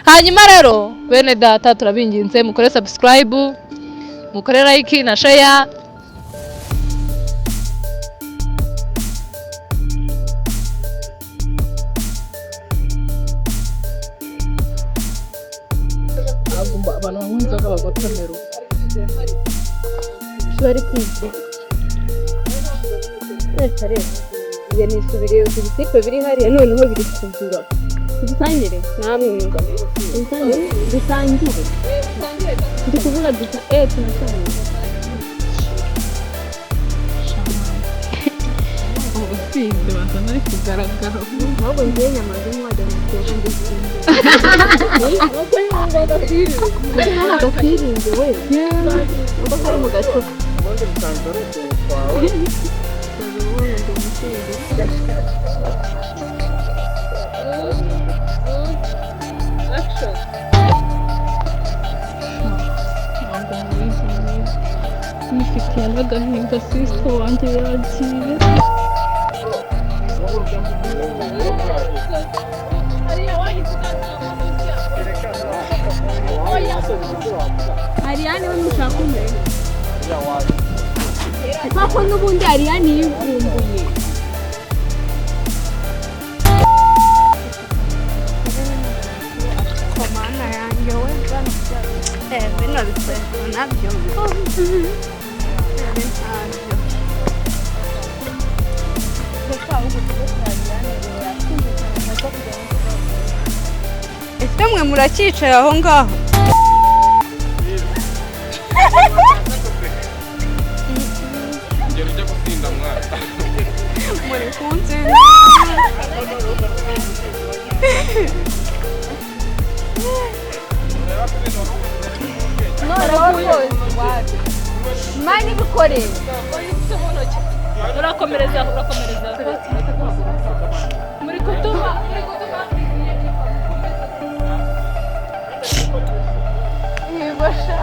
Hanyuma rero bene data, turabinginze mukore subscribe, mukore like na share. Abantu banywa inzoga bagotomera. Bari kwiga. Reka reka, njye nisubiriye ku bisipe biri hariya, noneho biri kugura. Dusangire namwe, dusangire, dusangire. Ndi kuvuga dusa, tunasangire. Ubusinzi basa ari kugaragara. Ahubwo njyewe inyama z'umwajya mu kiyoga ndizikunda. Ntabwo we ubwo kari mu gacupa. Ubundi bisanzwe ari utuntu twawe. Ntabwo mubizi neza, nifitiye n'agahinda, sister wanjye yagiye. Ariyani we mushaka umurebe kuko n'ubundi Ariyani yivumbuye. Komana yanjye we, bino bikoresho nabyo ntabyo. Ese mwe muracyicaye aho ngaho? Ngera ujya gusinda mwana. Muri kunsinda. Mani bikoreye. Urakomereza, urakomereza. Muri kutuma, muri kutuma. Yibasha.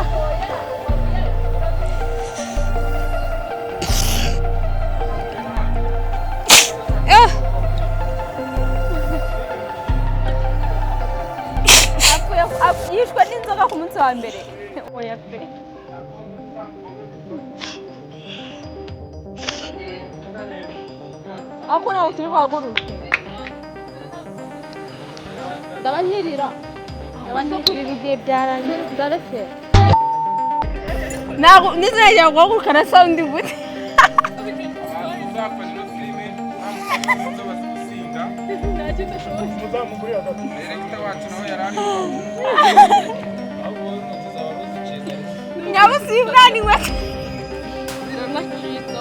Yishwe n'inzoga ku munsi wa mbere. Oya pe. Ako ntabwo turi buhaguruke. Ndabanyirira. Ndabanyirira, igihe byarangiye ndarekera. Ntabwo nizajya guhaguruka na sound gute. Uzafana ino filime nta bazi gusinda. Director wacu nawe yari ari. Nyabusimba ni we. Ziranacitse.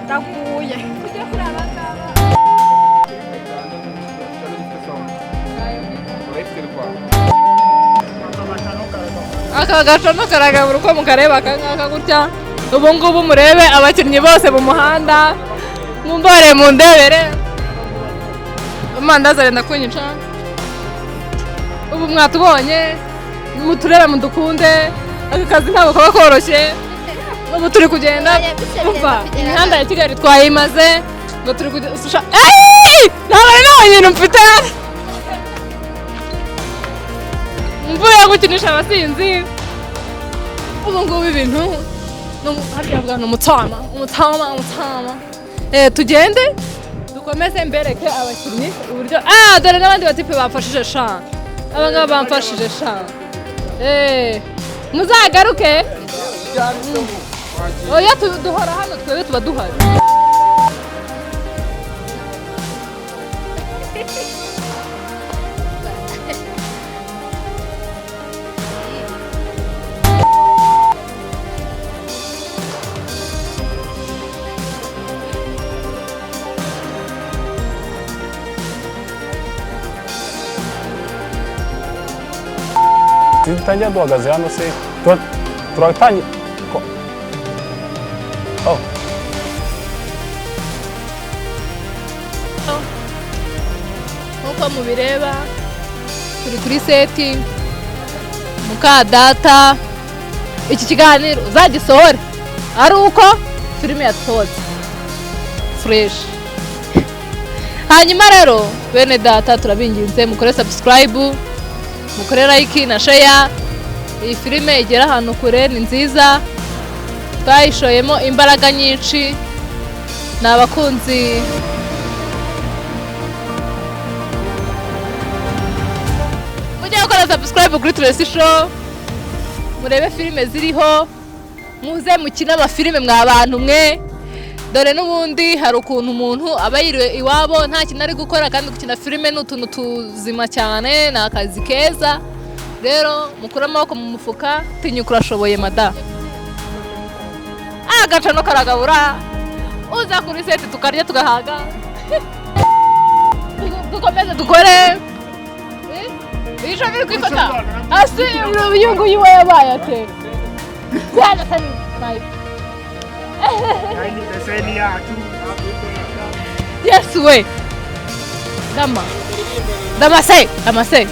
Ndaguye. Tujye kuri aba ngaba. Urayifite kwa. Aka gacono karagabura uko mukareba aka ngaka gutya. Ubu ngubu murebe abakinnyi bose mu muhanda, mumbore mundebere. Amandazi arenda kunyica. Ubu mwatubonye, muturebe mudukunde. Aka kazi ntabwo kaba koroshye. Ubu turi kugenda, umva imihanda ya Kigali twayimaze, ngo turi kugenda. Ntabwo ari nta bintu mfite. Mvuye gukinisha abasinzi. Ubu ngubu ibintu harya bavuga ni umutama, umutama, umutama. Tugende dukomeze mbereke abakinnyi uburyo. Dore n'abandi batipe bamfashije sha. Aba ngaba bamfashije sha. Muzagaruke. Oya, duhora hano, twebwe tuba duhari. Dutangira duhagaze hano se, turatangira. Oh. Nk'uko mubireba turi kuri set Mukadata. Iki kiganiro uzagisohore ari uko filime yasohotse fresh. Hanyuma rero bene data turabinginze mukore subscribe, mukore like na share. Iyi filime igera ahantu kure, ni nziza, twayishoyemo imbaraga nyinshi. Ni abakunzi mujye gukora subscribe kuri Tracy Show, murebe filime ziriho, muze mukine amafilime mwa bantu mwe. Dore n'ubundi hari ukuntu umuntu aba yiriwe iwabo nta kintu ari gukora, kandi gukina filime ni utuntu tuzima cyane, ni akazi keza. Rero mukure amaboko mu mufuka, tinyuka urashoboye mada. Agacano karagabura, uza kuri seti tukarya tugahaga, dukomeze dukore. Ejo biri kwifata hasi, uyu nguyu we yabaye ate? Yes we. Dama. Damase, damase.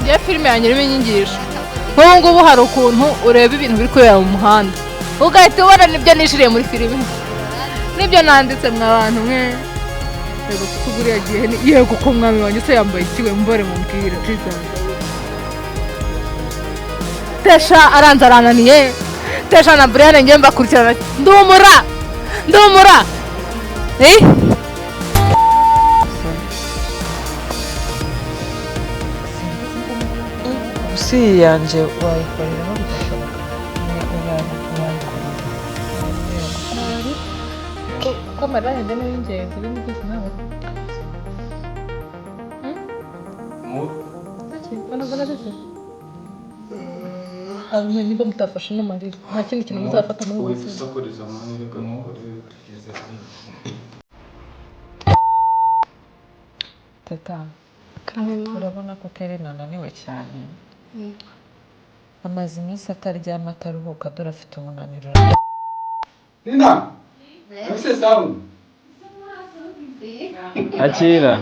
Ngiye filime yanjye irimo inyigisho. Nk'ubu ngubu hari ukuntu ureba ibintu biri kubera mu muhanda, ugahita ubona nibyo nishiriye muri filime, nibyo nanditse mwa bantu mwe. Yego kuko buriya gihe ni yego ko mwami wanjye se yambaye ikiwe mbore mumbwire Jesus. Tesha aranza arananiye. Tesha na Brian ngiye mbakurikirana. Ndumura. Ndumura. Eh? Si yanje wayikorera bigashoboka. Ko amarira yanjye ni ay'ingenzi, ibindi byose ntabwo. Niba mutafashe no marira nta kindi kintu muzafata muri ubu buzima. Teta, urabona ko Keri ananiwe cyane. Amaze iminsi ataryama ataruhuka, dore afite umunaniro. Nina! Ese sawu. Akira.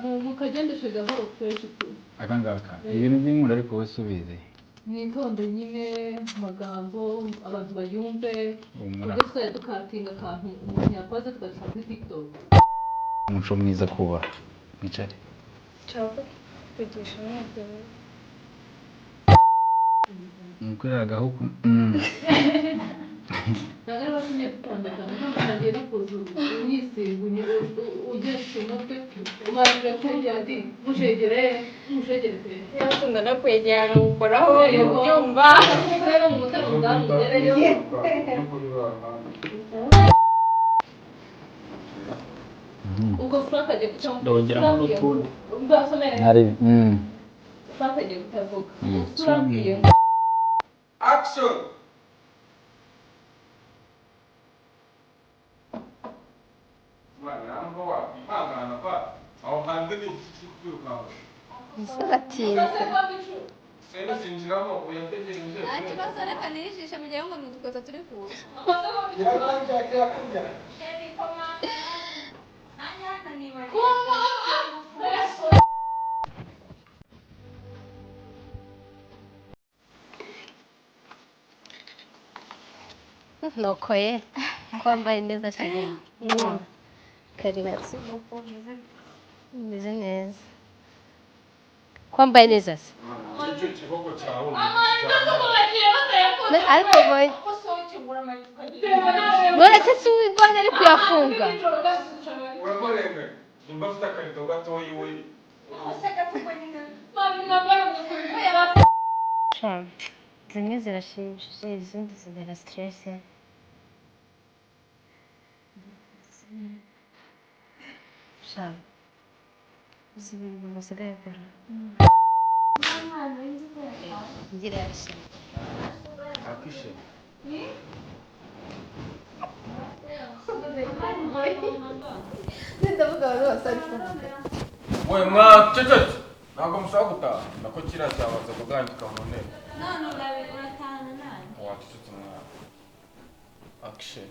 Mukagendeshe gahoro fresh tu. Aka ngaka ibintu by'inkuru ariko wowe subize. Mwitonde nyine amagambo abantu bayumve, Humura. ubwo twari dukatinga akantu umuntu yakoze tugashyira kuri TikTok. Umuco mwiza kubaha. Mwicare. Kugisha umwete. Nukorera agahugu. Ntabwo ari batumye gutandukana, ntabwo nagiye no kuza unyisiga ugesha umutwe umarira kwegera ati mushegere mushegere pe. Yakunda no kwegera nkamukoraho ubyumva. Rero mu mutwe umudamu ugereyo. Ubwo Frank agiye guca Ndongera n'utundi. Mbasomere. Hari. Frank agiye kutavuga. Turambwiye. Action! Gatinze. Nta kibazo, reka nijishe mu gihe ngo ni udukweto turi kuza. Nokoye kwambaye neza cyane. Karibu. Meze neza. Kwambaye neza se? Ariko boy. None se si ubona ari kuyafunga? Urakorenga. Nimba afite akarito gatoya iwe. Zimwe zirashimishije, izindi zitera stress. Sha. Uzi ibintu basigaye bakora. Ngira yashimye. Akishe. Ndavuga abantu bose ari kuvuga. We mwacecetse. Ntabwo mushaka gutaha. Nako kiriya cyabanza kugangika mu ntebe. None uratahana nawe. Wacecetse mwana. Akishe.